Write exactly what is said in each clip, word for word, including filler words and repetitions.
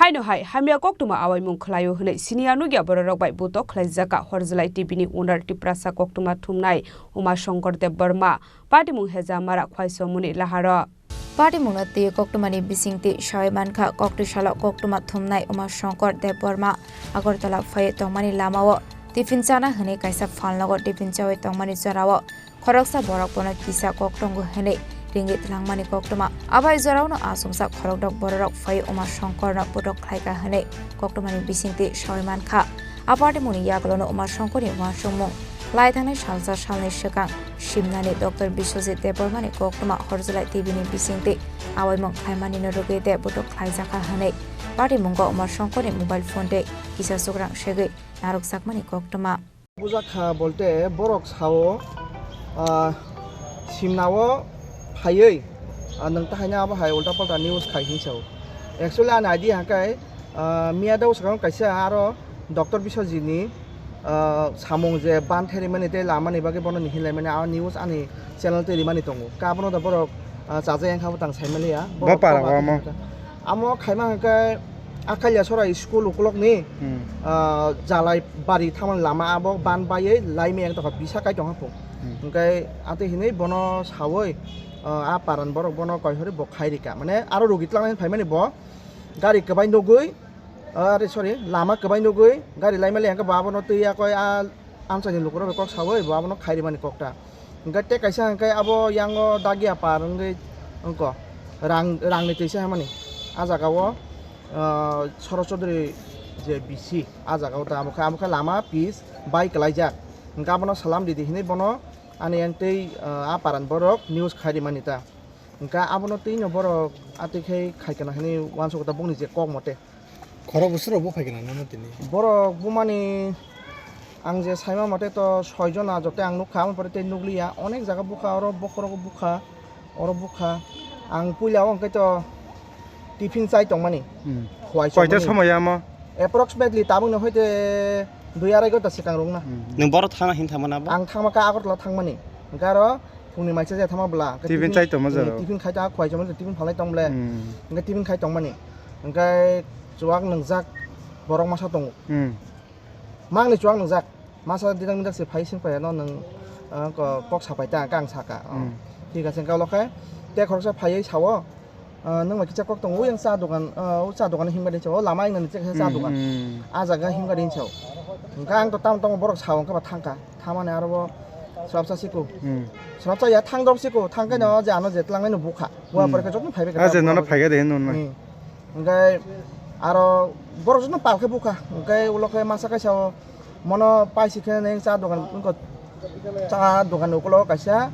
Aino hai hamya koktwma awaimung khlaio hwnwi siniya nukya bororok bai butok khlaijakha Horjlai T V ni owner Tiprasa koktwma thumnai Uma Shankar Debbarma, patimung heja mara khwai somoni laharo. Patimungno twi koktwmani bisingtwi sawi mankha, koktwi salo koktwma thumnai Uma Shankar Debbarma Agartala phaiwi tongmani lamao tiffin chana hwnwi kaisa phalnogo tiffin chawi tongmani jorao khoroksa borok bono kisa kok tongo hwnwi ringwi twlangmani koktwma. Abai jorao no achomsa khorokdok bororok phaiwi Uma Shankarno putok khlaikha hwnwi koktwmani bisingtwi sawi mankha. A patimungni yagulono Uma Shankarni uansukmung lai thangnai salsa salni swkang simnani Doctor Biswajit Debbarmani koktwma Horjlai T V ni bisingtwi awaimung khlaimanino rwgwi de putok khlaijakha hwnwi patimungo Uma Shankarni mobile phone tei kisa sugrang segwi narwkjakmani koktwma. Bujakha bolte borok sao, ah, simnao phaiwi, ah, nwng tahaino abo hai ulta palta news khai hinwi sao. Actually ani idea hwnkhe, ah, miya dao swkang kaisa aro Doctor Biswajit ni, ah, samung je ban therimani tei lamani bagwi bono ni hinlaimani a news ani channel twi rimani tongo. Khe abono da borok, ah, chajak wngkha bo tang saimaliya. Bo para o amo. Amo khaima hwnkhe Akalia Sora school ukulokni, Hmm. ah, Jalai bari thangmani lama abo ban baiwi laimai ang tongkha bisa kai tongkha phung. Hmm. Hwnkhe atwi hinwi bono sawi, ah, a paran borok bono koihorwi bo khai rika. Mane aro rugi twlangnani phaimani bo gari kwbai nugwi, ah, re, sorry, lama kwbai nugwi gari laimali hwnkhe bo abono twi yakoi a amchaini lukurok bai kok sawi bo abono khai rimani kokta. Hwnkhe tei kaisa hwnkhe abo yango Dagia par wngwi wngkho. Rang, rangni twisa hwnmani. A jagao, ah, Sorochondri je bisi, a jagao ta amo khe, amo khe lama pis bai kwlaijak. Hwnkhe abono salam ridi hinwi bono ani yang tei, ah, a paran borok news khai rimani ta. Hwnkhe abono twino borok atwi khai khaikha hinwi uansukha ta bongni je kok mote. Khorok bwswk rok buphai gwnang nano tini? Borok bumani ang je saima mote to soi jona joto ang nukha, aboni pore tei nukliya. Onek jaga bukha, oro bokhorogo bukha, oro bukha. Ang puila o hwnkhe to tiffin chai tongmani. Hmm. Khwai Koita chongmani. Somoi amo? Approximately tabukni hoite dui arai ghonta swkang rwngna. Hmm. Nwng boro thangna hin thangmani abo? Ang thangma kha Agartala thangmani. Hwnkhe aro phungni maisa je thangma bwla. Hwnkhe Tiffin tiffin, chai tongma hmm, jaro? Tiffin khai ta khwai chongmani, tiffin phalai tong ble. Hmm. Hwnkhe tiffin khai tongmani. Hwnkhe chuwak nwngjak borok masa tongo. Hmm. Mangni chuwak nwngjak. Masa didak midak se phai sing phai no nwng, ah, ko-, kok sapai ta, ang kang saka. Oh. Hmm. Thik ase, hwnkhe ulo khe te khoroksa phaiwi sao, ah, nwng bai kisa kok tongo, yang cha dogan, ah, o cha dogan himba din sao, o lama wngna ni cha dogan. Hmm. Ah jaga himba din sao. Hwnkhe ang to tamo tamo borok sao, hwnkhe ba thangkha. Thamani aro bo swrapsa siko. Hmm. Swrapsa ya thang dok siko, thang khe no je ano je twlang nai no bukha. Bua hmm, pore khe joto phai bai khe ah, je nono phai khe de hin nunna. Hmm. Hwnkhe aro borok joto pal khe bukha. Hwnkhe ulo khe masa kaisa o mono paisi khe neng cha dogan wngkha. Cha dogan ukulo kaisa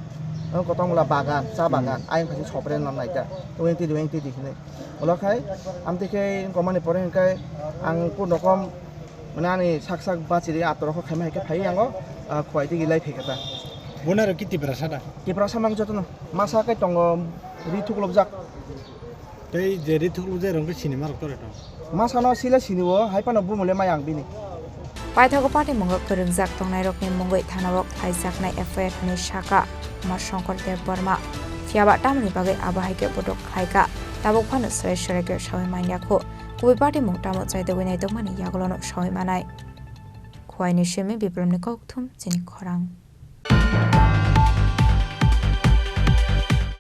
wngkha tongmwla bagan, cha bagan. Hmm. Ayang khaisi sopre no naikha. Weng tidi, weng tidi hinwi. Ulo khai amtwi khe wngkha mani pore hwnkhe ang kun rokom Mane ani sak sak bachiri atorok khaima hai khe phai yango, ah, khwai tigi lai phai khe ta. Bonai rok ki Tiprasa da? Tiprasa mang jotono. Masa kai tongo ri thuklopjak. Tei je ri thuklopjak rong khe sinima rok tore to. Masa no sile sini o, hai phano bumule mai ang bini. Paithago patimungo kwrwngjak tongnairokni mungwi thanao khlaijaknai F I R hwnwi sakha Uma Shankar Debbarma. Phiyaba tamoni bagwi abo hai khe bodok khlaikha, tabuk phano swrai swrai khe sawi manya khu. Kubui patimung tamo chaitogwi naitokmani yagulono sawi manai. Khwaini simi Biplomni kokthum chini khorang.